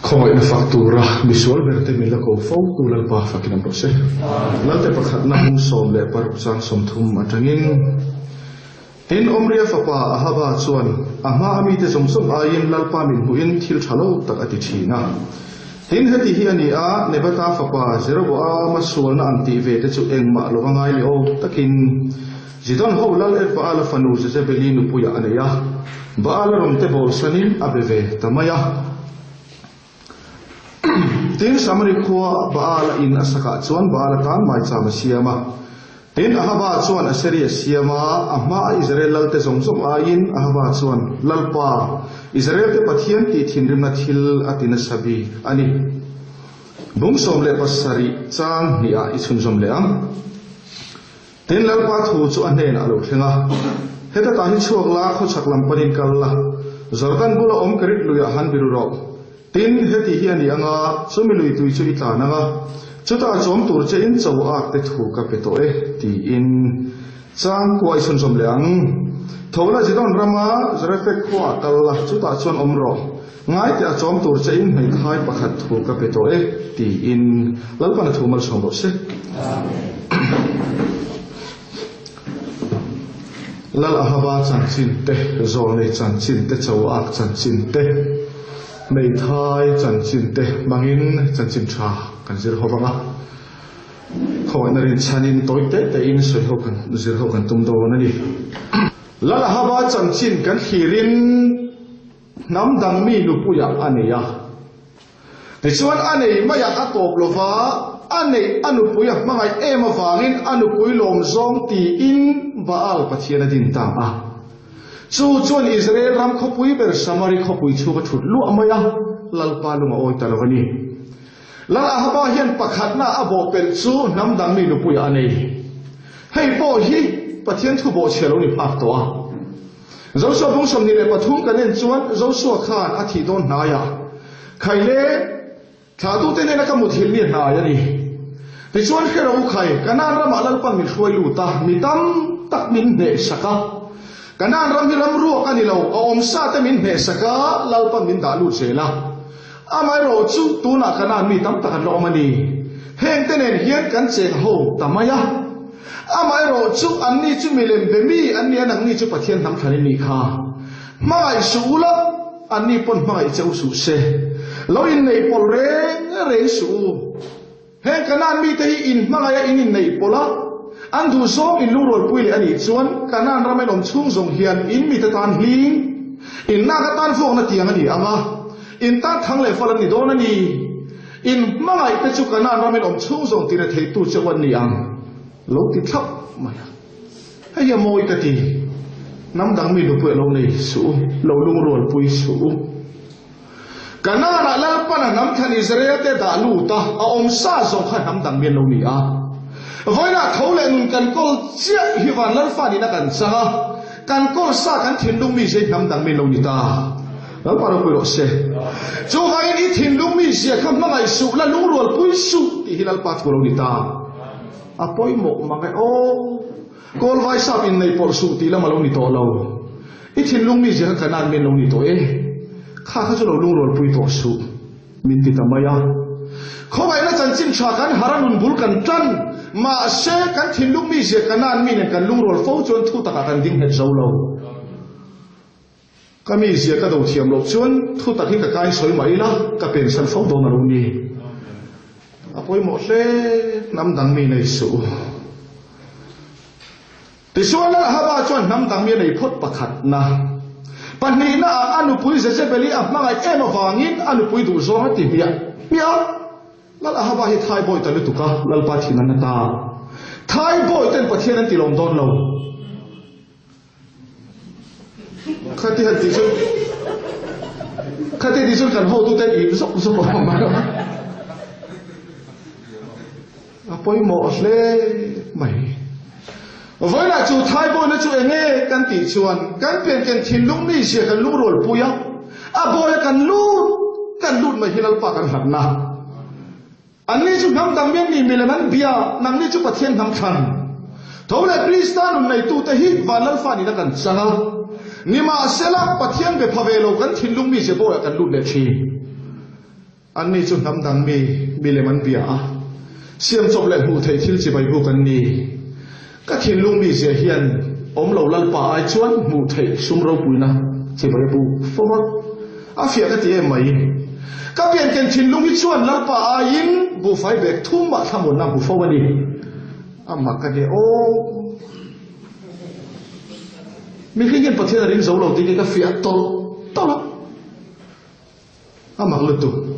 Khawngaihna fak tura misual berte min la ko fo tu Lalpa fakin awm rawh se. Lalte pakhatna hmung 16 chang 30 atangin Tin, Omria fapa Ahaba chuan a hma a mite zawng zawng aiin Lalpa min hmuhin thil tha lo tak a ti thin a. Tin, heti hi a ni a, Nebata fapa Jeroboama sualna ang tih ve te chu engmah lova ngai leh aw takin Zidon ho lal Ethbaala fanu Jezebeli nupuiah a nei a, Baala rawn te bawlsanin a be ve ta mai a. Tin, Samari khua Baala in a sakah chuan Baala tan maicham a siam a. Tin, Ahaba chuan Aseri a siam a, a hmaa Israel lalte zawng zawng aiin Ahaba chuan, Lalpa, Israelte Pathian tih thinrimna thil a ti nasa bik a ni. Bung 17 chang hnihah i chhunzawm leh ang. Tin, Lalpa thu chu a hnenah a lo thleng a, Heta tah hi chhuak la, khawchhak lam panin kal la, Jordan bula awm Kerit luiah han biru rawh. Tin, heti hi a ni ang a, chumi lui tui chu i tlan ang a, chutah chawm tur che in cho ak te thu ka pe tawh e, tiin chang kua i chhunzawm leh ang. Tho la Zidon rama Zarephath khuaah kal la, chutah chuan awm rawh. Ngaite a chawm tur che in hmeithai pakhat thu ka pe tawh e, tiin Lalpan a thu malsawm rawh se. Lal Ahaba chanchin te, Zawlnei chanchin te, Choak chanchin te, hmeithai chanchin te hmangin chanchin tha kan zir ho vang a. Khawngaihna rinchhanin tawi te tein sawi ho kan zir ho kan tum dawn a ni. Lal Ahaba chanchin kan thlirin Hnam dang mi nupuiah a nei a. Tichuan a nei maiah a tawp lo va, a neih a nupui a hmangaih em avangin a nupui lawm zawng tiin Baal pathian a din ta a. Chu chuan Israel ram khawpui ber Samari khawpui chhung a thut luah mai a, Lalpa lung a awi ta lo a ni. Lal Ahaba hian pakhatna a bawhpelh chu hnam dang mi nupuiah a nei. Hei pawh hi Pathian thu bawhchhia lo ni phak tawh a. Joshua bung 23 kan en chuan Joshua khan a thih dawn hnai a, Khai le, thlahtute nena ka muthilh ni hnai a ni. Tichuan hre ro khai, Kanaan ramah Lalpan min hruai lut a, mi tam tak min hnehsak a. Kanaan ram hi ram ruak a ni lo, a awmsa te min hnehsak a, Lalpan min dah lut zel a. Amaherawh chu tunah Kanaan mi tam tak an la awm a ni. Hengte nen hian kan cheng ho ta mai a. Amaherawh chu anni chu milem be mi an ni a, nangni chu Pathian hnam thlan in nih kha. Hmangaih suh ula, anni pawn hmangaih che u suh se. Lo inneih pawlh reng reng suh u. Heng Kanaan mite hi in hmangaih a in inneih pawlh a, an duhzawng in lungrualpui leh a nih chuan Kanaan ram en awm chhung zawng hian in mite tan hling, in lak atan vuakna tiang a ni ang a, in tan thang leh fal an ni dawn a ni. In hmangaih te chu Kanaan ram en awm chhung zawng tire theitu che u an ni ang. Lo ti thlap mai a. Hei hi a mawi ka ti. Hnam dang mi nupui a lo nei suh u, lo lungrualpui suh u. Kanaanah Lalpan a hnam thlan Israelte dah lut a, a awm sa zawng kha hnam dang mi an lo ni a. Vawiinah tho leh nun kan kawl chiah hi van Lalfa nihna kan chang a, kan kawl sa kan thinlung mi zia hi hnam dang mi an lo ni ta. Lalpa ropui rawh se. Chuvangin i thinlung mi zia kha hmangaih suh la, lungrualpui suh tih hi Lalpa thu a lo ni ta. A pawimawh mang e aw. Kawl vai sap inneih pawlh suh tih lam a lo ni tawh lo. I thinlung mi zia kha Kanaan mi an lo ni tawh e. Kha kha chu lo lungrualpui tawh suh, min ti ta mai a. Khawngaihna chanchin tha kan har a nun bul kan tan, mahse kan thinlung mi zia Kanaan mi nen kan lungrual fo chuan thu takah kan ding nghet zo lo. Ka mi zia ka do thiam loh chuan thu tak hi ka kain sawi mah ila ka pensan fo dawn a lo ni. A pawimawh hle, hnam dang mi nei suh u. Tichuan Lal Ahaba chuan hnam dang mi a nei phawt pakhatna. Pahnihna ah a nupui Jezebeli a hmangaih em avangin a nupui duhzawng a ti hmiah hmiah a. Lal Ahaba hi Thai bawi ta lutuk a, Lalpa thin an na ta. Thai bawi ten Pathian an ti lawm dawn lo. Khati han tih chuan khati tih chuan kan hotute ip zawk zawk a awm a. A pawimawh hle mai. Vawiinah chu thaibawina chu eng nge kan tih chuan kan pianken thinlung mi zia kan lungrualpui a, a bawia kan lut kan lut mai hi Lalpa kan hlatna. Anni chu hnam dang mian ni milem an bia, nangni chu Pathian hnam thlan. Tho leh Krista nun neitute hi van Lalfa nihna kan chang a. Nimahsela, Pathian be pha ve lo kan thinlung mi Jebawiah kan lut leh thin. Anni chu hnam dang mi, milem an bia a, siam chawp leh hmuh theih thil chibai buk an ni. Ka thinlung mizia hian awm lo Lalpa ai chuan hmuh theih sum ropuina chibai a buk fo va, a fiah ka ti em mai. Ka pianken thinlung hi chuan Lalpa aiin buhfai bag thum mah thlamuanna a hmu fo a ni. A mak ka ti aw. Mihring hian Pathian a ring zo lo tih hi ka fiah tawlh tawlh a. A mak lutuk.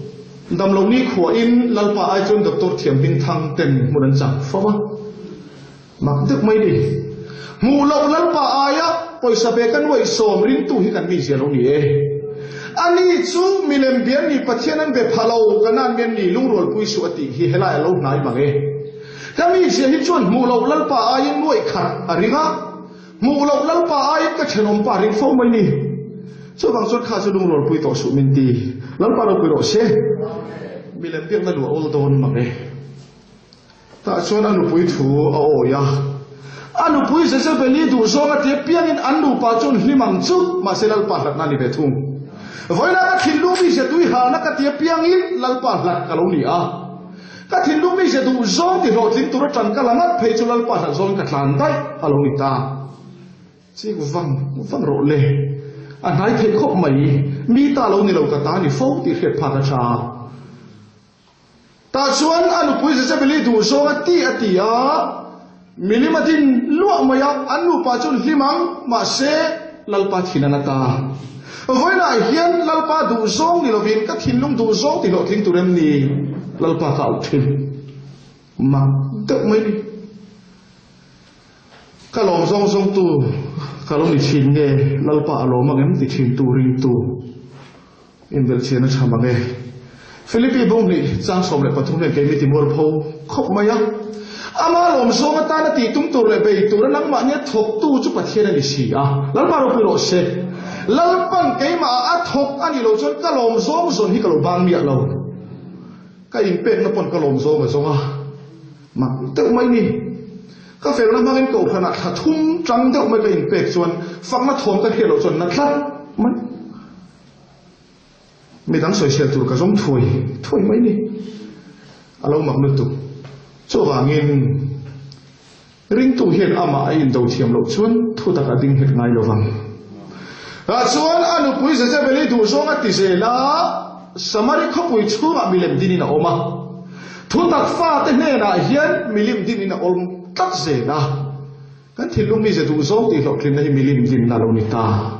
Damlo ni khuahin Lalpa ai chuan Doctor thiam hming thang ten hmun an chang fo a. Mak deuh mai ni. Hmuh loh Lalpa aia pawisa pe ka nuaihsawm ringtu hi kan mizia lo ni e. Ani chu milem bian ni Pathian an be pha lo ka nan mian ni lungrualpui suh a tih hi helai a lo hnai mang e. Ka mizia hi chuan hmuh loh Lalpa aiin nuaihkhat a ring a. Hmuh loh Lalpa aiin ka thenawm pa ring fo mai ni. Chuvang chuan kha chu lungrualpui tawh suh min ti. Lalpa ropui rawh se. Milem biakna luah awl dawn mang e. Tah chuan a nupui thu a awi a. A nupui Jezebeli duhzawng a ti apiangin an nupa chu an hlim ang chu, mahse Lalpa hlatna a ni ve thung. Vawiinah ka thinlung mizia tui halna ka ti apiangin Lalpa hlat ka lo ni a. Ka thinlung mizia duh zawng ti hlawhtling tur atang ka la ngat phei chu Lalpa hlat zawngin ka tlan daih a lo ni ta. Chik vang vang rawh le. A hnai theih khawp mai. Mi ta lo ni lo ka ta ni fo tih hriat phak a tha. Tah chuan a nupui Jezebeli duh zawng a ti a ti a. Milim a din luah mai a, an nupa chu an hlim ang, mahse Lalpa thin a na ta. Vawiinah hian Lalpa duh zawng ni lovin ka thinlung duh zawng ti hlawhtling tur em ni? Lalpa ka auh thin. Mak deuh mai ni. Ka lawm zawng zawng tu ka lo ni thin nge Lalpa a lawm ang em ti thin tu ringtu. Inbelhchian a tha mang e. Philippi bunghnih chang 13 hian keimi ti mualpho khawp mai a. Ama lawmzawng atana tih tum tur leh bei tura nangmahnia thawktu chu Pathian a ni si a. Lalpa ropui rawh se. Lalpan keimahah a thawk a nih loh chuan ka lawmzawng zawn hi ka lo bang miah lo. Ka inpekna pawn ka lawmzawng a zawng a. Mak deuh mai ni. Ka felna hmangin kohhranah thla thum tang deuh mai ka inpek chuan fakna thawm ka hriat loh chuan na tlat mai. Midang sawisel tur ka zawng thuai thuai mai ni. A lo mak lutuk. Chuvangin ringtu hian amah a indo thiam loh chuan thutak a ding nghet ngai lovang. Tah chuan a nupui Jezebeli duhzawng a ti zel a, Samari khawpui chhungah milem dinin a awm a. Thutak fate hnenah hian milim dinin a awm tlat zel a. Kan thinlung mize duh zawng tih hlawhtlinna hi milim dinna a lo ni ta.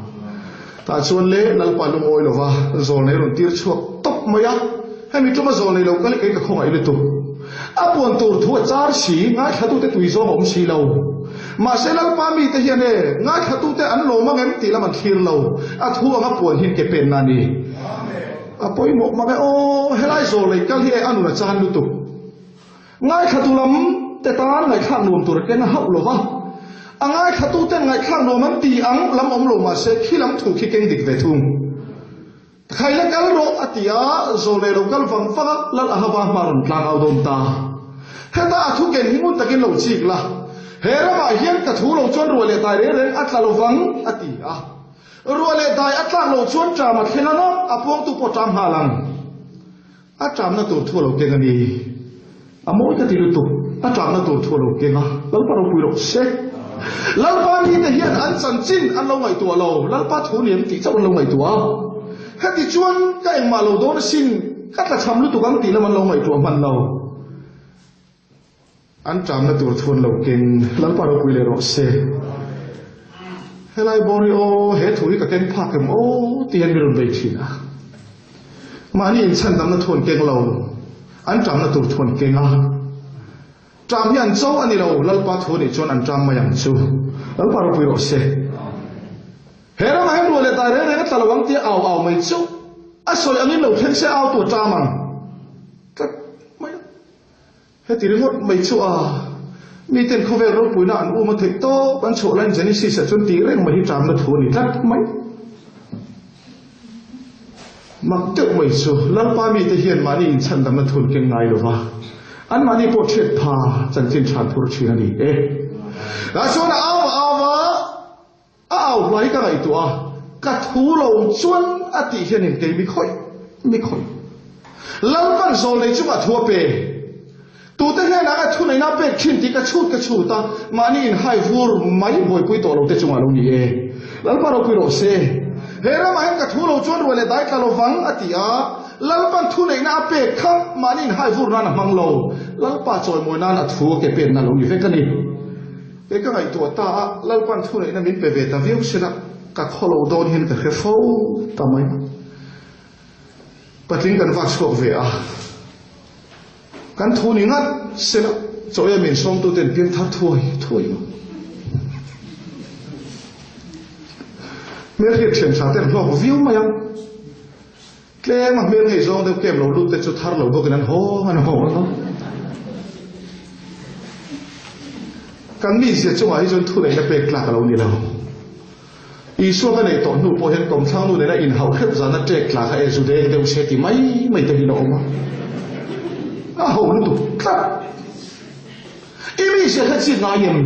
Tah chuan le Lalpa lungawi lova zawlnei rawn tir chhuak tawp mai a, hemi tuma zawlnei lo kal hi kei ka khawngaih lutuk. A puan tur thu a char si, ngaithlatute tui zawng a awm si lo. Mahse Lalpa mite hian e, ngaithlatute an lawm ang em tih lam an thlir lo, a thu anga puan hian ke penna a ni. A pawimawh mang e aw, helai zawlnei kal hi e a nun a chan lutuk. Ngaithlatu lam te tan ngaihthlak nuam tur a keng a hauh lo va, a ngaithlatu ten ngaihthlak nuam an ti ang lam awm lo mah se khi lam thu khi keng dik ve thung. Khaila kal rawh a ti a, zawl leh lo kal vang vang a, Lal Ahava hma rawn tlang au dawn ta. Heta a thu ken hi ngun takin lo chik la, he ramah hian ka thu lo chuan ruah leh dai reng reng a tla lo vang a ti a. Ruah leh dai a tlak loh chuan ṭam a thleng ang a, a puangtu pawh ṭam nghal ang. A ṭamna tur thu a lo keng a ni. A mawi ka ti lutuk. A ṭamna tur thu a lo keng a. Lalpa ropui rawh se. Lalpa mite hian an chanchin an lo ngaihtuah lo. Lalpa thu ni em tih chauh an lo ngaihtuah a. Heti chuan ka engmah lo dawn asin, ka tlachham lutuk ang tih lam an lo ngaihtuah hman lo. An ṭamna tur thu an lo keng. Lalpa ropui leh rawh se. Helai bawr hi aw, he thu hi ka keng phak em aw ti hian mi rawn bei ṭhin a. Mahni inchhandamna thu an keng lo, an ṭamna tur thu an keng a. Ṭam hi an cho a ni lo, Lalpa thu nih chuan an ṭam mai ang chu. Lalpa ropui rawh se. He ramah hian ruah leh dai reng reng a tla lo ang tia au au mai chu a sawi angin lo thleng se au tu a ṭam ang tlat mai a. Heti ringawt mai chu a, miten khawvel ropuina an um a theih tawp an chhuah laiin Genesis ah chuan tih reng mai hi ṭamna thu a ni tlat mai. Mak deuh mai chu Lalpa mite hian mahni inchhandamna thu an keng ngai lo va, anmahni pawh ṭhiat pha chanchin ṭhan phur ṭhin a ni e. Tah chuan a au a au a, a au hlai ka ngaihtuah a, ka thu lo chuan a tih hianin kei mi khawih mi khawih. Lalpan zawlnei chungah thu a pe. Tute hnenah nge thuneihna a pek thin tih ka chhut ka chhut a, mahni inhai vur mai buaipui tawh lo te chungah lo ni e. Lalpa ropui rawh se. He ramah hian ka thu lo chuan ruai leh dai tla lo vang a ti a, Lalpan thuneihna a pek kha mahni inhai vur nan a hmang lo. Lalpa chawimawi nan a thu a ke penna lo ni vek a ni. Kei ka ngaihtuah ta a, Lalpan thuneihna min pe ve ta viau sela ka khaw lo dawn hian ka hre fo ta mai. Patling kan vak chhuak ve a, kan thu ni ngat sela chaw em insawmtuten piang thar thuai thuai lo. Hmelhriat thian tha ten hlawk viau mai ang. Tlem a hmel ngei zawng deuh kem lo lut te chu thar lo bawkin an haw an haw ang a. Kan mizia chungah hi chuan thuneihna pek tlak a lo ni lo. Isua ka neih tawh hnu pawh hian kawmthlang nu nena inhauh hrep zana ṭek tla kha e zu deng deuh se ti mai mai te hian a awm a. A ho lutuk tlat. I mizia kha chik ngai em?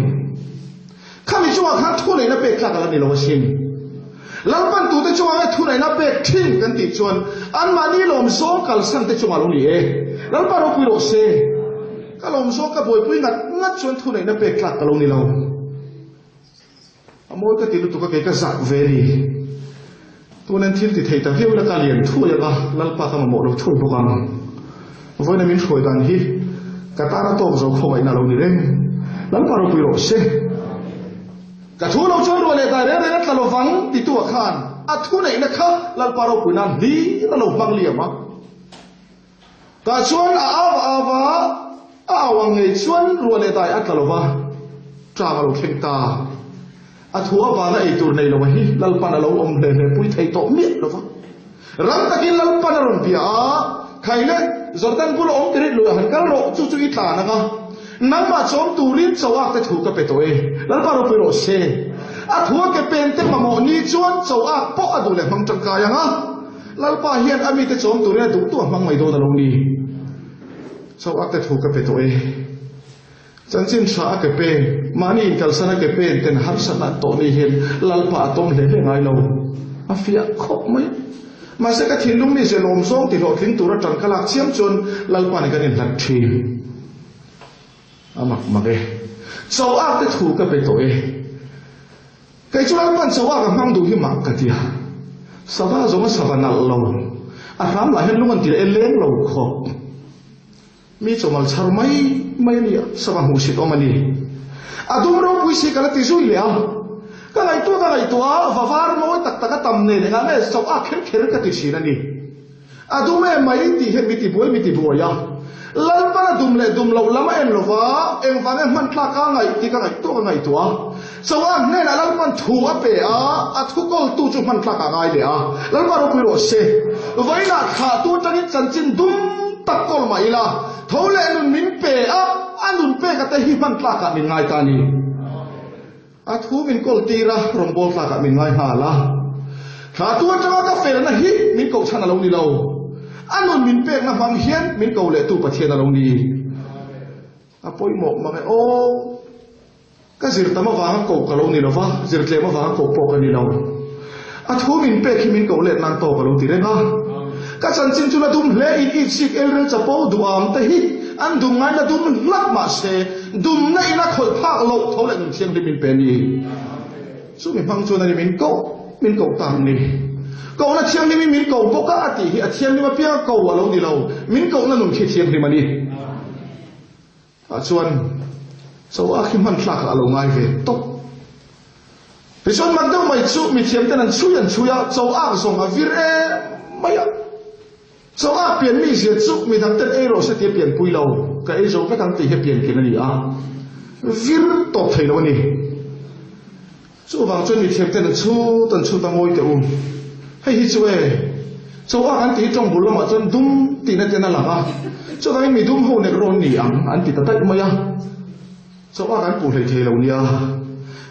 Khami chungah khan thuneihna pek tlak a la ni lo asin. Lalpan tute chungah nge thuneihna pek thin kan tih chuan anmahni lawmzawng kalsan te chungah lo ni e. Lalpa ropui rawh se. Ka lawmzawng ka buaipui ngat ngat chuan thuneihna pek tlak ka lo ni lo. A mawi ka ti lutuk a kei ka zak ve ni. Tunen thil ti thei ta viau ila ka lian thuai ang a, Lalpa ka mamawh lo thuai bawk ang. Vawiina min hruai dan hi ka tan a tawk zo khawngaihna a lo ni reng. Lalpa ropui rawh se. Ka thu lo chuan ruah leh dai reng reng a tla lovang titu ah khan a thuneihna kha Lalpa ropui nan hlir a lo hmang liam a. Tah chuan a au a au a, a au ang ngei chuan ruah leh dai a tla lo va, ṭang a lo thleng ta. A thu avanga ei tur nei lo a hi Lalpan a lo awm hle hle pui thei tawh miah lo va. Ram takin Lalpan a rawn bia a, Khai le, Jordan bula awm tirit lui ah han kal rawh, chu chu i tlan ang a, nangmah chawm turin choak te thu ka pe tawh e, Lalpa ropui rawh se. A thu a ke pen te mamawh ni chuan choak pawh a duh leh hmang ṭangkai ang a. Lalpa hian a mite chawm turin a duhtu a hmang mai dawn a lo ni. Chauh a ke thu ka pe tawh e. Chanchin tha a ke pen, mahni inkalsan a ke pen ten harsatna an tawh ni hian Lalpa a tawm hle hle ngai lo. A fiah khawp mai. Mahse ka thinlung mi ze lawm zawng ti hlawhtling tura tan ka lak chiam chuan Lalpa nen kan inhlat thin. A mak mak e. Chauh a ke thu ka pe tawh e. Kei chu Lalpan sava ka hmang duh hi mak ka ti a, sava zawng a sava nalh lo, a hram lah hian lung an ti leh e leng lo khawp. Mi chawmal chhar mai mai a ni a, sava hmuhsit awm a ni. A dum ropui si ka la ti zui leh a, ka ngaihtuah ka ngaihtuah a, va var mawi tak tak a tam nen engah nge chauh a kher kher ka ti thin a ni. A dum em mai tih hian mi tibuai mi tibuai a, Lalpan a dum leh dum loh lam a en lo va, engvang nge hman tlak a ngaih tih ka ngaihtuah ka ngaihtuah a. Chauha hnenah Lalpan thu a pe a, a thu kawltu chu hman tlak a ngai leh a, Lalpa ropui rawh se. Vawiinah thlahtu atangin chanchin dum tak kawl mah ila, tho leh nun min pe a, a nun pek ate hi hman tlakah min ngai ta a ni. A thu min kawl tir a, rawngbâwl tlâkah min ngai nghal a. Thlatu aṭanga ka felna hi min koh chhan a lo ni lo. A nun min pêkna hmang hian min ko lehtu Pathian a lo ni. A pawimawh mang e aw. Ka zir tam avânga koh ka lo ni lo va, zir tlêm avânga koh pawh ka ni lo. A thu min pêk hi min koh let nân tawk a lo ti reng a. Ka chanchin chu la dum hle in itsik elrel chapo duham te hi an dum ngai la dum hlak mah se dumna in a khawih phak loh tho leh nun thianghlim min pe a ni. Chumi hmang chuan a ni min koh min koh tak ni. Kohna thianghlim in min ko bawk a a tih hi a thianghlim apianga ko a lo ni lo, min kohna nun khi thianghlim a ni. Ah chuan cho a khi hman thlak ah a lo ngai ve tawp. Tichuan mak deuh mai chu mithiam ten an chhui an chhui a, cho ak zawng a vir em mai a. Cho ak pian mi zia chu midang ten ei rawh se tia pian pui lo, ka ei zo vek ang tih hi a pian ken a ni a, vir tawp thei lo a ni. Chuvang chuan mithiam ten an chhut an chhut a ngawi teh u. Hei hi chu e, chaw ak an tih hi tawng bul lamah chuan dum tihna ten a lang a, chuvangin mi dum ho nek rawn ni ang an ti ta daih mai a, chaw ak an puh hlei thei lo nia.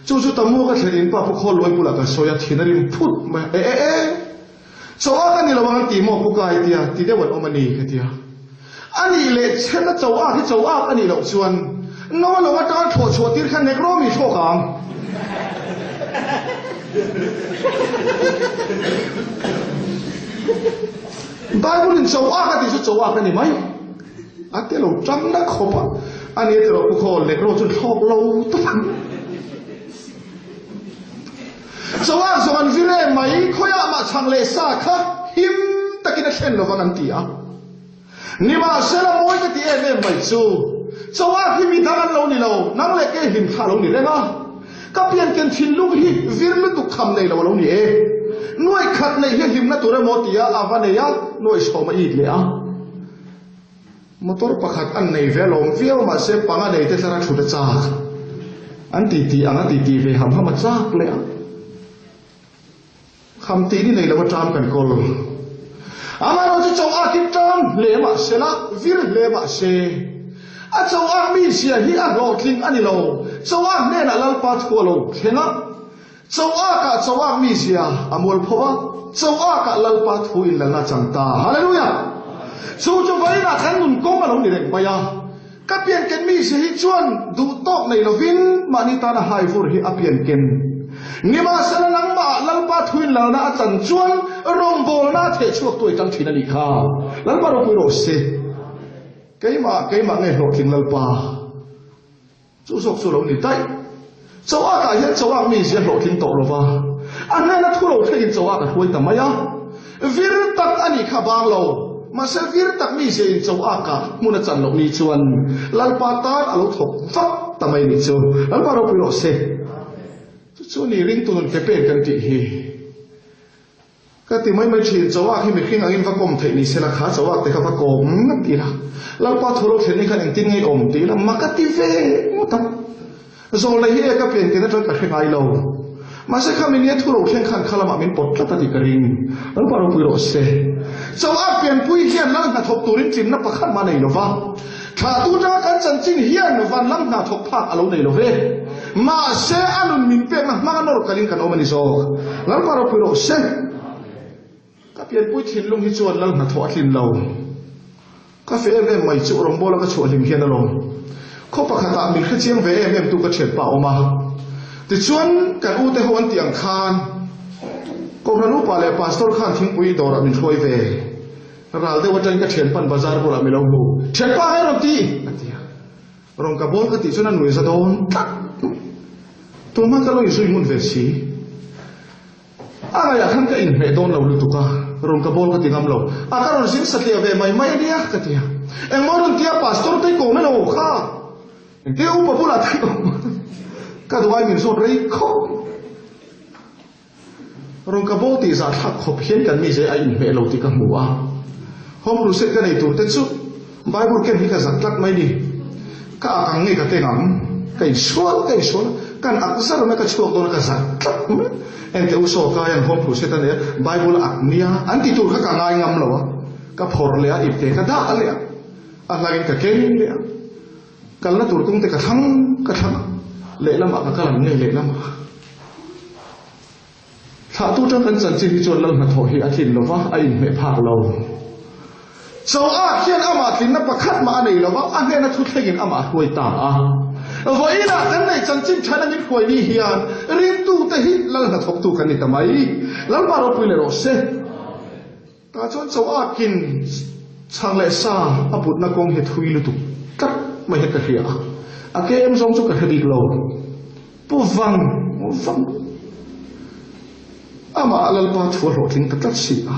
Chu chu Tamu ka thlen in pa pu khawl luai bulah ka sawi a, thin a rim phut mai a, e e e, chaw ak a ni lo ang an ti maw pu kai tia ti deuh an awm a ni ka ti a. A nih leh chhen a chaw ak hi chaw ak a nih loh chuan no a lo atanga thlawh chhuah tir khan nek rawm i thlawk ang. Bible in cho ak a tih chu cho ak a ni mai. A te lo tang na khawp a. A ni tiraw pu khawl nekro chu thlawk lo tawp ang. Cho ak zawng an vir em mai, khawiah mah chhang leh sa kha him takin a thlen lovang an ti a. Nimahsela mawi ka ti em em mai chu, Chawak hi mi dang an lo ni lo, nang leh kei hlim thla a lo ni reng a. Ka pianken thinlung hi vir lutuk kham nei lo a lo ni e. Nuaih khat neih hi hlimna tur emaw tia a va nei a, nuaih sawm a it leh a. Motor pakhat an nei ve alawm viau mahse panga nei te tlara thut a chak. An titi ang a titi ve ham ham a chak leh a. Kham tih ni nei lo aṭam kan kawl. Amaherawhchu cho ak hi ṭam hle mah se la, vir hle mah se, a cho ak mi zia hi a hlawhtling a ni lo. Cho ak hnenah Lalpa thu a lo thleng a, cho akah cho ak mi zia a mual pho a, cho akah Lalpa thu in lalna chang ta. Hallelujah! Chu chu vawiinah kan nun kawng a lo ni reng mai a. Ka pianken mi si hi chuan duh tawk nei lovin mahni tana hai vur hi a pianken. Nimahsela nangmahah Lalpa thuin lalna a chan chuan rawngbawlna a theh chhuak tuai tang thin a nih kha. Lalpa ropui rawh se. Keimah, keimah nge hlawhtling Lalpa? Chu zawk chu lo ni daih. Chawakah hian chawak mi zia hlawhtling tawh lova, a hnena thu lo thlengin chawak a hruai ta mai a. Vir tak a nih kha bang lo, mahse vir tak mi ziain chawakah hmun a chan loh ni chuan Lalpa tan a lo thawk vak ta mai nih chu. Lalpa ropui rawh se. Chu chu ni ringtu nun ke pen kan tih hi. Ka ti mai mai thin, Chawak hi mihring angin va kawm theih ni sela kha Chawak te kha va kawm ngat ila, Lalpa thu lo thlen ni khan engtin ngei awm ti ila ma ka ti ve ngawt ang. Zawlnei hi e ka pian ken atang ka hre ngai lo. Mahse kha mi nia thu lo thleng khan kha lamah min pawt tlat a tih ka ring. Lalpa ropui rawh se. Chawak pianpui hian lal hnathawk turin tlinna pakhat mah nei lova. Thlahtu atanga kan chanchin hian van lam hna thawk phak a lo nei lo ve. Mahse, a nun min pekna hmanga nawr kalin kan awm a ni zawk. Lalpa ropui rawh se. Ka pianpui thinlung hi chuan lal hnathawh a tlin lo. Ka fe em em mai chu rawngbawla ka chhuah hlim hian alawm. Khaw pakhatah min hrechiang ve em em tu ka thianpa a awm a. Tichuan, kan ute ho an tih ang khan Kohhran upa leh Pastor khan thingpui dawrah min hruai ve. Ral deuh atangin ka thianpan bazar bulah mi lo hmu. Thianpa ngai rawn ti! a ti a. Rawn ka bawl ka tih chuan a nuai za dawn tlat mai. Tunhma ka lo inzui ngun ve si. A ngaiah khan ka inhmeh dawn lo lutuk a, rawn ka bawl ka ti ngam lo. A ka rawn zin satliah ve mai mai a nia ka ti a. Engmaw rawn tia pastor te kawm elo kha? Engtia upa bulah te kawm? Ka duh ai min zawt rei khawp. Rawn ka bo tih zah thlak khawp hian kan mize a inhmeh lo tih ka hmu a. Home crusade ka nei tur te chu Bible ken hi ka zak tlat mai ni. Ka ak ang nge ka keng ang? Ka insual ka insual a, kan ak zar mai ka chhuak dawn a ka zak tlat mai. Engte u saw kai an home crusade a nei a, Bible a ak nia an ti tur kha ka ngai ngam lo a. Ka phawrh leh a, ipte ka dah leh a, a hlangin ka keng leh a. Kalna tur kawng te ka thlang ka thlang a, lehlamah ka kal ang nge lehlamah. Thlahtu tang kan chanchin hi chuan lal hnathawh hi a tlin lo va, a inhmeh phak lo. Choak hian amah tlinna pakhat mah a nei lo va, a hnena thu thlengin amah a hruai ta a. Vawiinah kan neih chanchin than a min hruai ni hian ringtute hi lal hnathawktu kan ni ta mai. Lalpa ropui leh rawh se. Tah chuan Choakin chhang leh sa a putna kawng hi thui lutuk tlat mai hi ka hria a, a KM zawng chu ka hre bik lo. Pu Vang Vang amah Lalpa thu a hlawhtling ta tlat si a,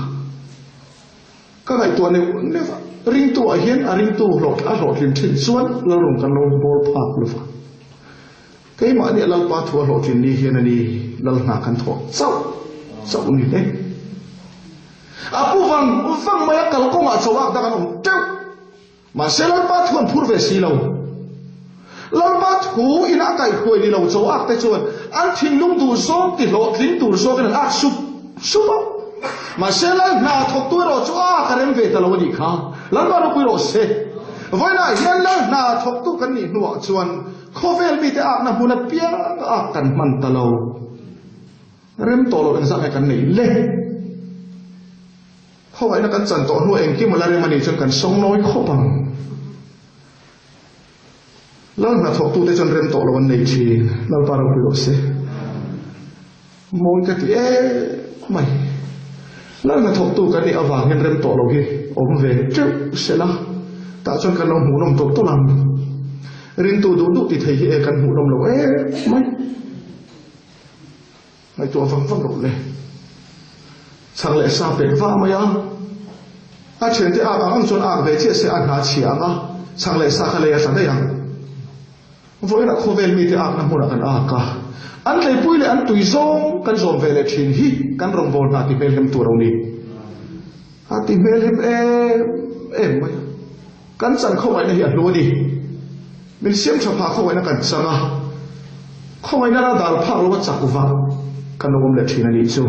ka ngaihtuah neuh neuh a, ringtu ah hian a ringtu hlawh a hlawhtlin thin chuan Lalrung kan lo bawl phak lova. Keimahni a Lalpa thu a hlawhtlin ni hian a ni Lal hna kan thawh chauh chauh ni le. A pu vang vang mai a kalkawngah chauhak dang an awm teuh. Mahse Lalpa thu an phur ve si lo. Lalpa thu in a kaihhruai ni lo chauhak te chuan an thinlung duh zawng ti hlawhtling tur zawkin an ak sup sup a. Mahse Lal hna thawktu erawh chu a ka rem ve ta lo a nih kha. Lalpa ropui rawh se. Vawiinah hian Lal hna thawktu kan nih hnuah chuan Khawvel mite akna hmun apiang ak kan hman ta lo. Rem tawh loh engzah nge kan neih le? Khawngaihna kan chan tawh hnu engkim a la rem a nih chuan kan sawng nawi khawp ang. Lal hnathawktute chuan rem tawh loh an nei thin. Lalpa ropui rawh se. Mawi ka ti em mai. Lal hnathawktu kan nih avangin rem tawh lo hi awm ve teuh sela, tah chuan kan lo hmuhnawm tawlh tawlh ang. Rintu duh duh ti thei hi e kan hmuhnawm lo em mai. Ngaihtuah vang vang loh le. Chhang leh sa pek va mai a. A thiante ak ang ang chuan ak ve chiah se a hna chhia ang a, chhang leh sa kha lei a tla daih ang. Vawiinah khawvel mite akna hmunah kan ak a, an tleipui leh an tui zawng kan zawm ve leh thin hi kan rawngbâwl hna ti hmelhem tur a ni. A ti hmelhem em em mai a. Kan chan khawngaihna hi a hlu a ni. Min siam tha phah khawngaihna kan chang a, khawngaihna la dal phak lo a chak vak kan lo awm leh thin a nih chu.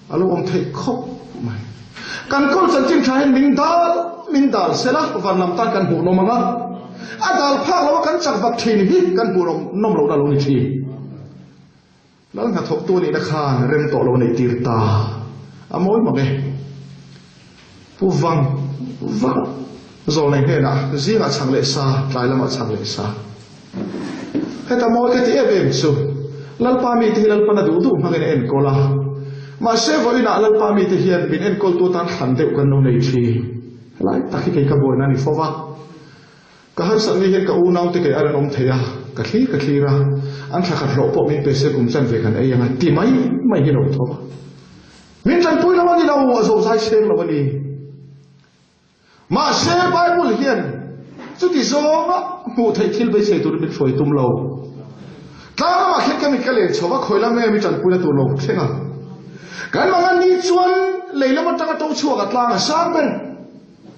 A lo awm theih khawp mai. Kan kawl chanchin tha hian min dal min dal sela van lam tan kan hmuh nawm ang a, a dal phak lo a kan chak vak thin hi kan hmuh nawm lohna a lo ni thin. Lal hnathawktu nihna khan rem tawh lo neih tir ta a mawi mang e. Pu Vang vang zawlnei hnenah zingah chhang leh sa, tlai lamah chhang leh sa. Heta mawi ka ti em em chu Lalpa mite hi Lalpan a duh duh hmangin a enkawl a. Mahse vawiinah Lalpa mite hian min enkawltu atan thlan deuh kan lo nei thin. Helai tak hi kei ka buaina a ni fo va. Ka harsatni hian ka unaute kei a rawn awm thei a, ka thlir ka thlir a, an thla khat hlawh pawh min pe se kum chan ve kan ei ang a ti mai mai hi lo tho va. Min tanpui lo a ni lo, a zozai seng lo a ni. Mahse Bible hian chuti zawnga hmuh theih thil beisei turin min hruai tum lo. Tlang lamah khian ka mit ka len chho va, khawi lam nge mi tanpuina tur lo thleng ang. Kan mangan ni chuan lei lam atanga to chhuak a tlang a sang ber.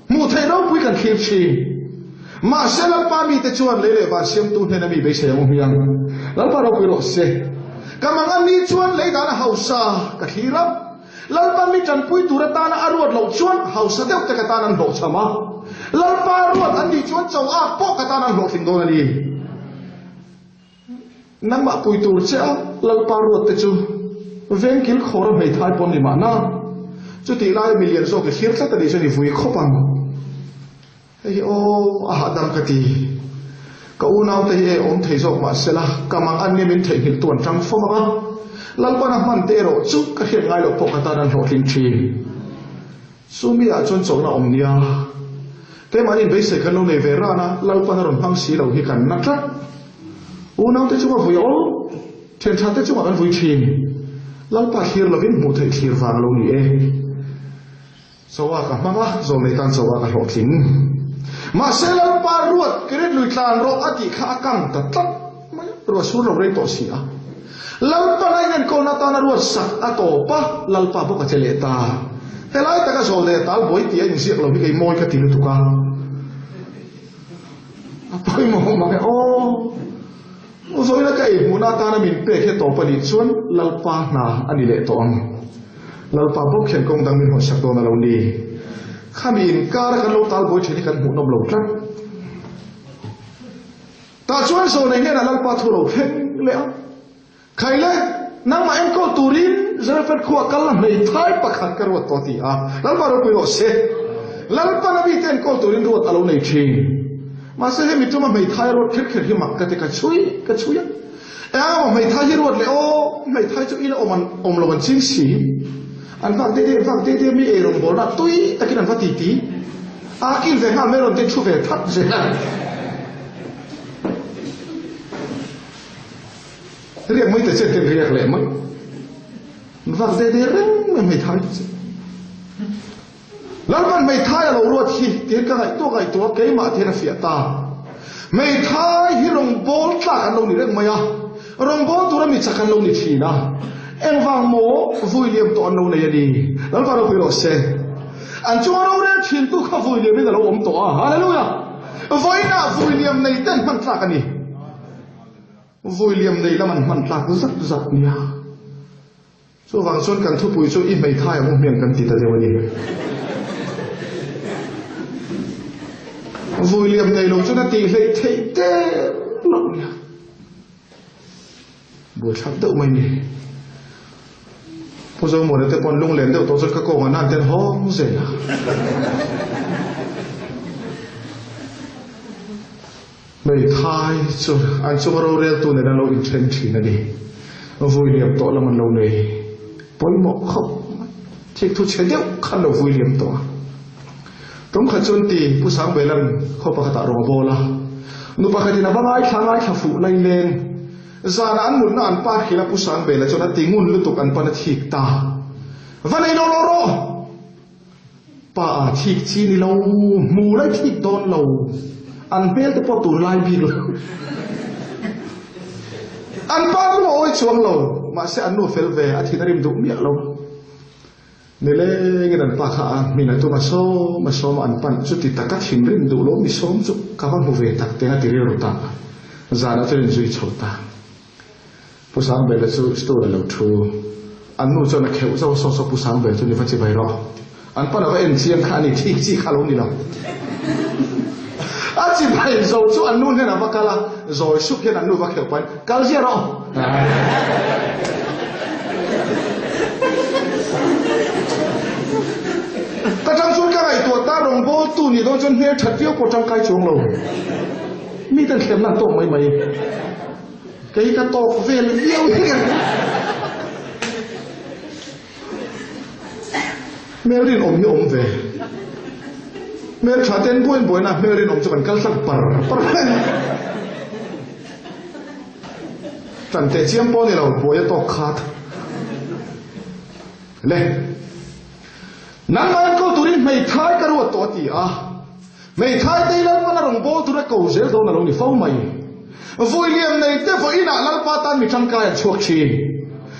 Hmuh theih ropui kan thlir thin. Mahse Lalpa mite chuan lei leh van siamtu hnena mi beisei ang u hmiang. Lalpa ropui rawh se. Ka mangan ni chuan lei dana hausa ka thlir a. Lalpa mi tanpui tur atana a ruat loh chuan hausa deuh te ka tan an hlawhchham a. Lalpa ruat an nih chuan cho ak pawh ka tan an hlawhtling dawn a ni. Nangmah pui tur che a Lalpa ruat te chu veng kil khawr a hmeithai pawn ni mahna. Chutih laia milian zawk i thlir tlat a nih chuan i vui khawp ang. Hei hi aw a hahdam ka ti. Ka unaute hi e awm thei zawk mah sela ka mang an nia min theihnghilh tu an tang fawm ang a. Lalpan a hman te erawh chu ka hriat ngai loh pawh ka tan an hlawhtling thin. Chu mi ah chuan chawlhna awm nia. Keimahni inbeisei kan lo nei ve ran a, Lalpan a rawn hmang si lo hi kan na tlat. Unaute chunga vui a awl, thianthate chungah kan vui thin. Lalpa thlir lovin hmuh theih thlir vang a lo ni e. Chawa ka hmang a, zawlnei tan chawa ka hlawhtling. Mahse Lalpa ruat Kirit lui tlan rawh a tih kha a kang ta tlat mai a, ruah sur lo rei tawh si a. Lalpa la inenkawlna atana ruat sak a tawp a, Lalpa bawk a che leh ta. Helai taka zawl leh tal buai tih a inziak lo hi kei mawi ka ti lutuk a. A pawimawh mak e aw. Vawiina ka ei hmuhna atana min pek hi a tawp a nih chuan Lalpa hna a ni leh tawh ang. Lalpa bawk hian kawng dang min hawnsak dawn a lo ni. Khami inkara kan lo tal buai thin hi kan hmuhnawm lo tlat. Tah chuan Zawnei hnenah Lalpa thu lo thleng leh a, Khai le, nangmah enkawl turin Zarephath khuaa kal la hmeithai pakhat ka ruat tawh a ti a. Lalpa ropui rawh se. Lalpa na mite enkawl turin ruat a lo nei thin. Mahse hemi tuma hmeithai a ruat kher kher hi mak ka ti, ka chhui ka chhui a. Eng emaw hmeithai hi ruat leh aw, hmeithai chu ila awm an awm lo an ching si. An vak dei dei, an vak dei dei a, mi eirawngbawlna tui takin an va titi. A kil ve nghal mai rawn te thu ve that zel a. Riak mai te chen ten riak leh mai. Vak de de reng mai hmeithai te chen. Lalpan hmeithai a lo ruat hi tihian ka ngaihtuah ngaihtuah keimah tihian a fiah ta. Hmeithai hi rawngbâwl tlak an lo ni reng mai a, rawngbâwl tura mi chak an lo ni thin a. Engvang maw vui liam tawh an lo nei a ni. Lalpa ropui rawh se. An chunga rorel thintu kha vui liamin a lo awm tawh a. Hallelujah! Vawiinah vui liam nei ten hman tlak a ni. Vui liam nei lam an hman tlak zat zat nia. Chuvang chuan kan thupui chu i hmeithai ang u hmiang kan ti ta deuh a ni. Vui liam nei lo chuan a tih hleih theih der loh nia. Buaithlak deuh mai ni. Pu Zomuana te pawn lunglen deuh tawh chuan ka kawngah nan ten hawng zel a. Hmeithai chu an chunga roreltu nen an lo inthen thin a ni. Vui liam tawh lam an lo nei pawimawh khawp mai. Thikthu chhe deuh khan lo vui liam tawh a. Tum khat chuan ti Pu Sangbelan khaw pakhatah rawng a bawl a. Nu pakhatin a va ngaithla ngaithla fuh laileng. Zanah an mutna an pa hrilh a Pu Sangbela chuan a ti ngun lutuk an pan a thik ta. Va nei lo lo rawh! Pa a thik chi ni lo, hmu lai thik dawn lo, an hmel te pawh tun lai bik lo. An pa chu a awi chuang lo, mahse an nu fel ve, a thin a rim duh miah lo. Nilengin an pa kha a hmin a tum a sawm a sawm a, an pan chuti taka thinrim duh lo mi sawm chu ka va hmu ve tak teng a ti rilru ta a, zanah chuan inzui chho ta. Pu Sangbela chu stool a lo thu. An nu chuan a kheuh zauh a, Saw saw Pu Sangbel chu ni va chi bai rawh. An pan a va en chiang kha a ni, thik chi kha a lo ni lo. A chi bai zo chu an nu hnenah va kal a, zawi sup hian an nu va kheuh pahin, Kal ziah rawh. Ka tang chuan ka ngaihtuah ta rawngbawltu nih dawn chuan hmel that viau pawh tangkai chuang lo. Miten thlemna an tawk mai mai. Kei ka tawk vel viau hi ka Hmel rinawm hi awm ve. Hmel tha ten buain buaina hmel rinawm chu kan kal tlang par par mai. Tan teh chiam pawh ni lo buai a tawk khat. Le. Nangmah enkawl turin hmeithai ka ruat tawh a ti a. Hmeithai te hi Lalpan a rawn bawl tur a ko zel dawn a lo ni fo mai. Vui liam nei te vawiinah Lalpa tan mi tangkai an chhuak thin.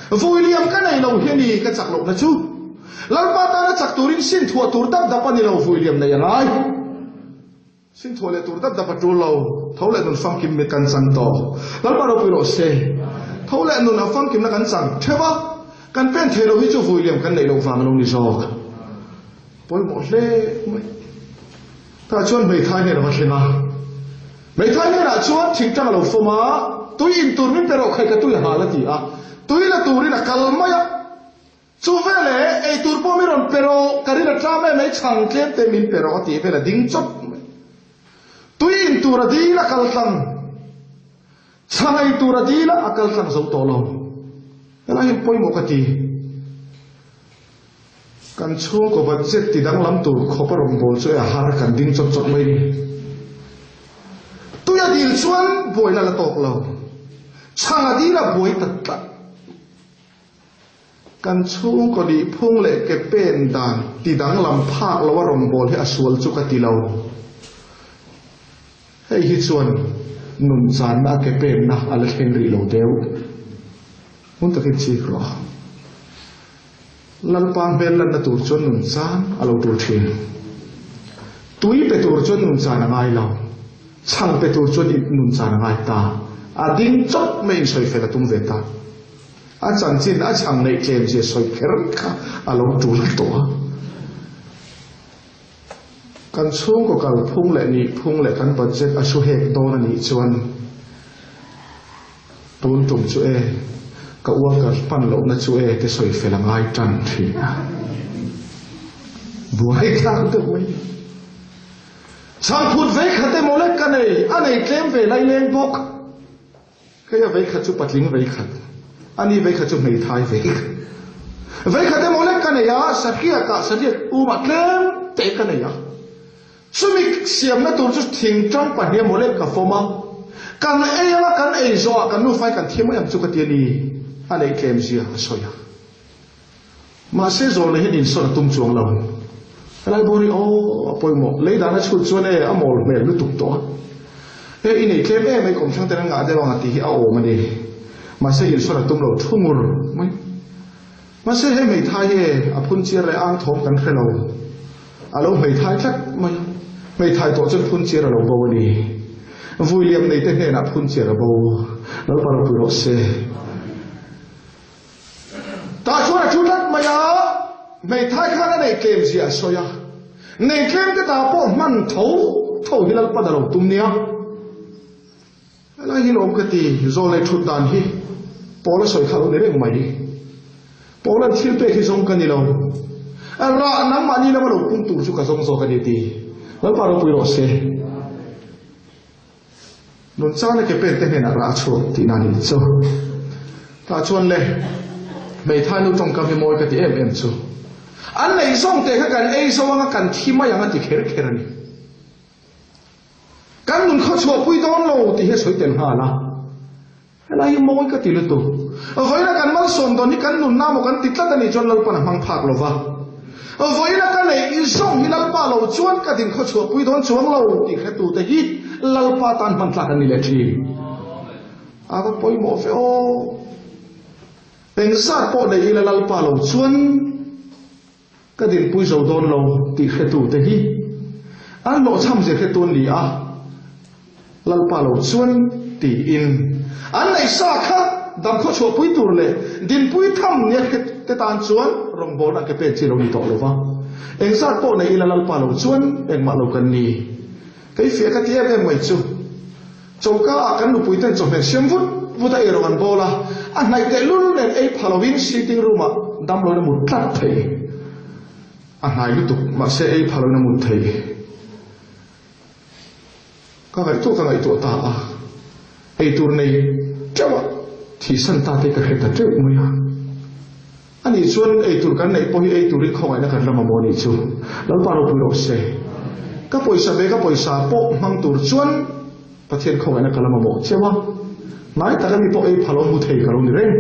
Vui liam ka nei lo hi a ni ka chak lohna chu. Lalpa tana chak turin sin thuah tur dap dap a ni lo vui liam nei a ngai. Sin thuah leh tur dap dap a tul lo. Tho leh nun famkim mi kan chan tawh. Lalpa ropui rawh se. Tho leh nun a famkimna kan chan theuh a, kan pen thei lo hi chu vui liam kan neih loh vang a lo ni zawk. Pawimawh hle mai. Tah chuan hmeithai hnenah va thleng a. Hmeithai hnenah chuan thingtang a lo fawm a, tui in tur min pe rawh khai ka tui a hal a ti a. Tui la turin a kal mai a. Chu veleh ei tur pawh min rawn pe rawh, ka rin a ṭam em mai, chhang tlem te min pe rawh a tih vel a ding chawp mai. Tui in tur a dil a kal tlang. Chhang ei tur a dil a, a kal tlang zo tawh lo. Helai hi pawimawh ka ti. Kan chhungkaw budget ti danglam tur khawp a rawngbâwl chu e a har kan ding chawt chawt mai ni. Tui a dil chuan buaina la tawk lo. Chhang a dil a buai ta tlat. Kan chhungkaw nihphung leh ke pen dan ti danglam phak lo a rawngbâwl hi a sual chu ka ti lo. Hei hi chuan nun channa a ke penna a la thleng rih lo deuh. Hmun takin chik rawh. Lalpa hmel lanna tur chuan nun chan a lo tul thin. Tui pe tur chuan nun chan a ngai lo. Chhang pe tur chuan nun chan a ngai ta. A ding chawp mai in sawi fel a tum ve ta. A chanchin a chhang neih tlem zia sawi kher kha a lo tul tawh a. Kan chhungkaw kalphung leh nihphung leh kan budget a su hek dawn a nih chuan Tun tum chu e, ka worker hman lohna chu e te sawi fel a ngai tan thin a. Buai thlak deuh mai. Chhangphut vei khat emaw lek ka nei, a nei tlem ve lai leng bawk. Hei a vei khat chu patling vei khat, ani vei khat chu hmeithai vei khat. Vei khat emaw lek ka nei a, sahriakah sahriak umah tlem te ka nei a. Chumi siamna tur chu thingtang pahnih emaw lek ka fawm a, kan ei anga kan ei zawhah kan nufai kan thi mai ang chu ka ti a ni, a neih tlem zia a sawi a. Mahse zawlna hian insawn a tum chuang lo. Helai bawr hi aw a pawimawh, lei dana chhut chuan e a mawl hmel lutuk tawh a. E i neih tlem em ai kawmthlang ten an ngah deuh ang a tih hi a awm a ni. Mahse insawn a tum lo thu ngur mai. Mahse he hmeithai hi e, a phun chiar leh ang thawm kan hre lo. A lo hmeithai tlat mai a. Hmeithai tawh chuan phun chiar a lo bo a ni. Vui liam neite hnenah phun chiar a bo. Lalpa ropui rawh se. Tah chuan a thu tlat mai a, hmeithai khan a neih tlem zia a sawi a. Nei tlem te ta pawh hman tho tho hi Lalpan a lo tum nia. Helai hi lawm ka ti, Zawlnei thut dan hi Paul a sawi kha lo ni reng mai. Paul-a'n thil pek hi zawng ka ni lo. Rah nangmahni lama lo pung tur chu ka zawng zawk a ni ti. Lalpa ropui rawh se. Nunchana ke pen te hnenah rah a chhuak tihna a nih chu. Tah chuan le, hmeithai nu tawngkam hi mawi ka ti em em chu. An neih zawng te kha kan ei zo anga kan thi mai ang a ti kher kher a ni. Kan nun khaw chhuahpui dawn lo tih hi a sawi tel nghal a. Helai hi mawi ka ti lutuk. Vawiina kan malsawm dawn hi kan nunna maw kan ti tlat a nih chuan Lalpan a hmang phak lo va. Vawiina ka neih zawng hi Lalpa lo chuan ka din khaw chhuahpui dawn chuang lo tih hretute hi Lalpa tan hman tlak an ni leh thin. A va pawimawh ve aw. Engzat pawh neih ila Lalpa lo chuan ka dinpui zo dawn lo tih hretute hi an hlawhchham zir hretu an ni a, Lalpa lo chuan tiin an neihsa kha damkhaw chhuahpui tur leh dinpui tham nia hrete tan chuan rawngbawlna ke pen chi lo ni tawh lo va. Engzat pawh neih ila Lalpa lo chuan engmah lo kan ni. Kei fiah ka ti em em mai chu. Choka ah kan nupui ten chawhmeh siam vut vut a eirawng an bawl a, a hnaih teh lul nen ei pha lovin sitting room ah damloin a mut tlat thei. A hnai lutuk, mahse ei pha loin a mut thei. Ka ngaihtuah ka ngaihtuah ta a, eitur nei teuh a thihsan ta te ka hre ta teuh mai a. Ani chuan eitur kan neih pawh hi ei turin khawngaihna kan la mamawh anih chu. Lalpa ropui rawh se. Ka pawisa ve ka pawisa pawh hmang tur chuan Pathian khawngaihna ka la mamawh cheu a. Hnai taka mi pawh ei pha lo hmu thei ka lo ni reng.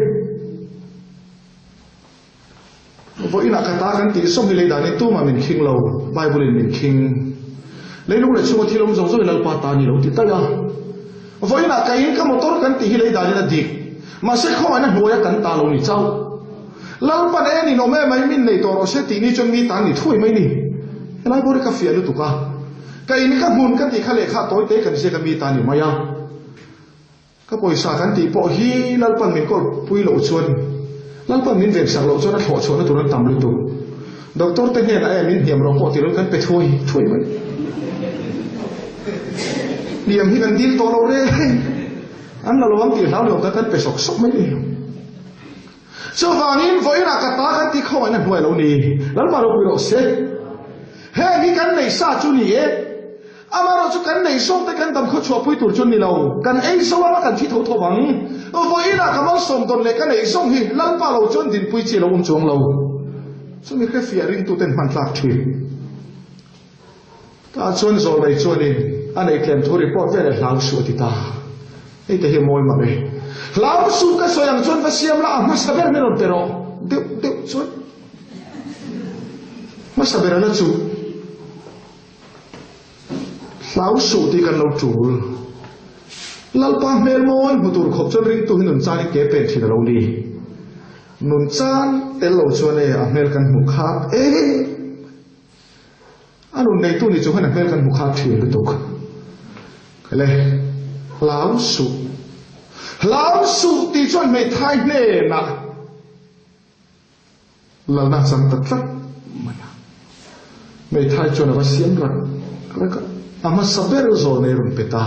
Vawiinah ka ta kan tih sawm hi lei danin tumah min khing lo, Bible in min khing. Leilung leh chhunga thil awm zawng zawng hi Lalpa ta a ni lo ti talh a. Vawiinah ka in ka motor kan tih hi lei danin a dik. Mahse khawngaihna hnuaia kan ta lo ni chauh. Lalpan e ninawm em mai min nei tawh rawh se tih ni chuan mi tan ni thuai mai ni. Helai bawr hi ka fiah lutuk a. Ka in ka hmun ka tih kha lehkha tawi te kan ziak a mi ta ni mai a. Ka pawisa kan tih pawh hi Lalpan min kawl pui loh chuan Lalpan min ven sak loh chuan a thlawh chhuahna tur an tam lutuk. Doctor te hnenah e min hniam rawh pawh ti lo kan pe thuai thuai mai. Hniam hi kan dil tawh lo reng. An la lo ang tih hlau ni awm tak kan pe sawk sawk mai ni. Chuvangin vawiinah ka ta kan tih khawngaihna hnuai lo ni. Lalpa ropui rawh se. Heng hi kan neih sa chu ni e. Amaherawh chu kan neih zawk te kan dam khaw chhuahpui tur chu ni lo. Kan ei zo anga kan thi tho tho ang. Vawiinah ka malsawm dawn leh ka neih zawng hi Lalpa lo chuan dinpui chi lo awm chuang lo. Chumi hrefiah ringtuten hman tlak thin. Tah chuan Zawlnei chuanin a neih tlem thu report veleh hlau suh a ti ta. Hei te hi mawi mang e. Hlau suh ka sawi ang chuan va siam la a hmasa ber min rawn pe rawh. Deuh deuh chuan hmasa ber a la chu. Hlau suh tih kan lo tul. Lalpa hmel mawi hmu tur khawp chuan ringtu hi nun chan i ke pen thin a lo ni. Nun chan tel lo chuan e a hmel kan hmu khat e. A nun neitu ni chung hian a hmel kan hmu khat thin lutuk. Le, hlau suh. Hlau suh tih chuan hmeithai hnenah lalna a chang ta tlat mai a. Hmeithai chuan a va siam rak rak a, a hmasa ber zawl nei rawn pe ta.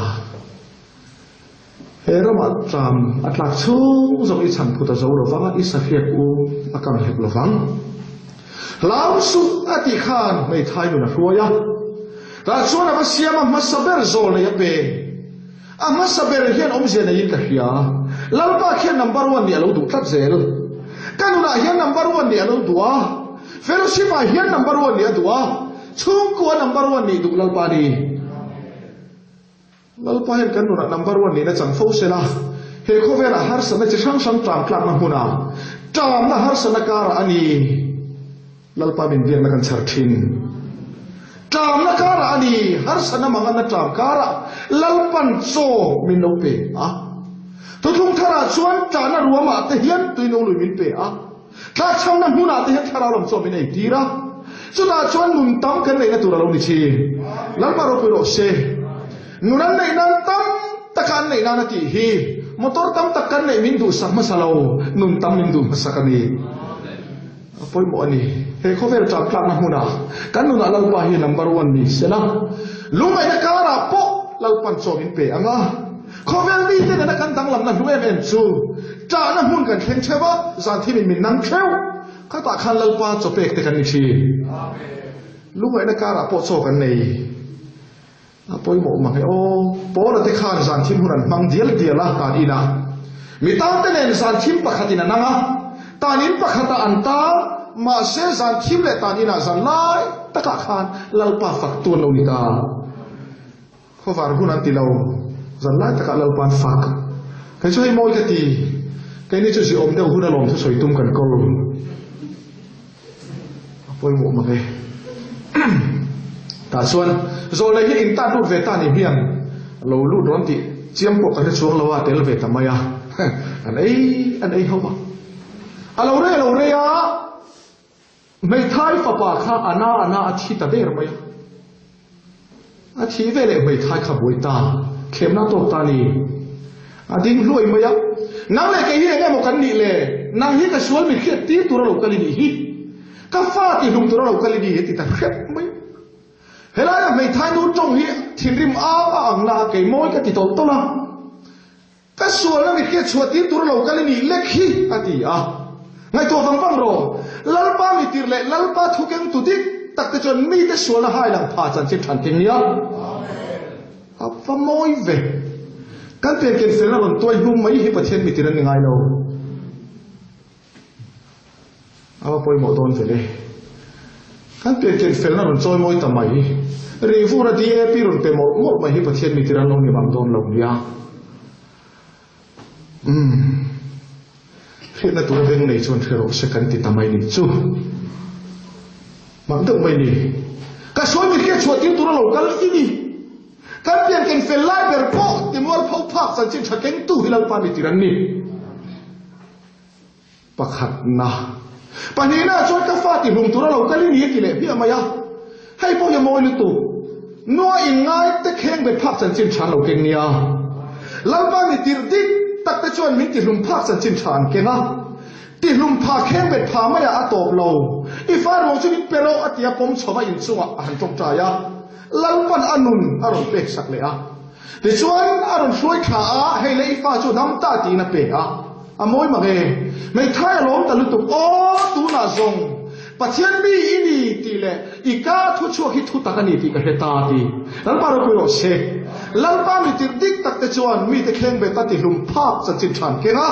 He ramah tlam a tlak chhung zawng i chhan phut a zo lovang a, i sahriak u a kam hlek lovang. Hlau suh a tih khan hmeithai nun a hruai a. Tah chuan a va siam a hmasa ber zawl nei a pe. A hmasa ber hian awmzia neiin ka hria. Lalpa khian number one nih a lo duh tlat zel. Ka nunah hian number one nih a lo duh a. Fellowship ah hian number one nih a duh a. Chhungkua number one nih duh Lalpa a ni. Lalpa hian kan nunah number one nihna chang fo se la, he khawvelah harsatna chi hrang hrang ṭam tlakna hmunah, ṭamna harsatna karah a ni Lalpa min biakna kan chhar ṭhin. Ṭamna karah a ni, harsatna manganna ṭam karah Lalpan chaw min lo pe a. Thuthlung tharah chuan ṭahna ruamah te hian tuino lui min pe a. Tlakchhamna hmunah te hian thlarau lam chaw min ei tir a, chutah chuan nun tam kan neihna tur a lo ni thin. Lalpa ropui rawh se. Nun an neih nan tam taka an neih nan a tih hi motor tam tak kan neih min duhsak hmasa lo, nun tam min duh hmasak a ni. A pawimawh a ni. He khawvel ṭap tlakna hmunah kan nunah Lalpa hi number one ni sela, lungaihna karah pawh Lalpan chaw min pe ang a. Khawvel mite nena kan danglamna hlu em em chu ṭahna hmun kan thleng ṭheuh a, zan thimin min nang ṭheuh. Khatah khan Lalpa chaw pek te kan ni ṭhin. Lungaihna karah pawh chaw kan nei. A pawimawh mang e aw. Paula te khan zan thim hun an hmang dial dial a tan inah. Mi tangte nen zan thim pakhatin an ang a, tan in pakhatah an tang. Mahse zan thim leh tan inah zan lai takah khan Lalpa faktu an lo ni ta. Khawvar hun an ti lo, zan lai takah Lalpa'n fak. Kei chu hei mawi ka ti, keini chu ziawm deuh hun alawm thusawi tum kan kawl. A pawimawh mak e. Tah chuan zawlnei hi in tan lut ve ta ni hian lo lut rawn tih chiam pawh ka hre chuang lo a, tel ve ta mai a. An ei an ei ho a. A lo rei a lo rei a. Hmeithai fapa kha a na a na a thi ta der mai a. A thih veleh hmeithai kha buai ta, thlemna a tawk ta a ni. A ding hluai mai a, Nang leh kei hi eng emaw kan nih le? Nang hi ka sual mi hriat tir tur a lo kal i nih hi. Ka fa tihlum tur a lo kal i ni, a ti ta hrep mai a. Helaia hmeithai nu tawng hi thinrim au a ang na a, kei mawi ka ti tawlh tawlh a. Ka sualna mi hriat chhuah tir tur lo kal i nih lek hi, a ti a. Ngaihtuah vang vang rawh. Lalpa mi tir leh Lalpa thu keng tu dik tak te chuan mite sualna hai lang pha chanchin than thing nia. A va mawi ve. Kan pianken felna rawn tuai hnum mai hi Pathian mi tir an ni ngai lo. A va pawimawh dawn ve le. Kan pianken felna rawn chawi mawi ta mai. Rihvura DAP rawn pe mawlh mawlh mai hi Pathian mi tir an lo ni bang dawn lo nia. Umm. Hriatna tura beng nei chuan hre rawh se kan ti ta mai nih chu. Mak deuh mai ni. Ka sawi mi hriat chhuah tir tura lo kal i ni. Kan pianken fel lai ber pawh timualpho phak chanchin tha kengtu hi Lalpa mi tir an ni. Pakhatna. Pahnihna chuan ka fa tihlum tura lo kal i ni a ti leh hmiah mai a. Hei pawh hi a mawi lutuk. Nua in ngai te kheng bet phak chanchin tha an lo keng nia. Lalpa mi tirh dik tak te chuan min tihlum phak chanchin tha an keng a. Tihlum pha kheng bet pha maiah a tawp lo. I fa ruang chu min pe rawh a ti a pawm chho va inchungah a han tawngtai a. Lalpan a nun a rawn pek sak leh a. Tichuan a rawn hruai thla a, hei le i fa chu dam ta tiin a pe a. A mawi mak e. Hmeithai a lawm ta lutuk. Aw, tunah zawng Pathian mi i ni tih leh i ka thu chhuak hi thu tak a ni tih ka hre ta ti. Lalpa ropui rawh se. Lalpa mi tirh dik tak te chuan mite thleng bet a tihlum phak chanchin tha an keng a.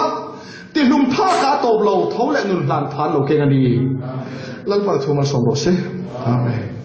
Tihlum phakah a tawp lo, tho leh nun hlan phan lo keng a ni. Lalpa thu malsawm rawh se. Amen.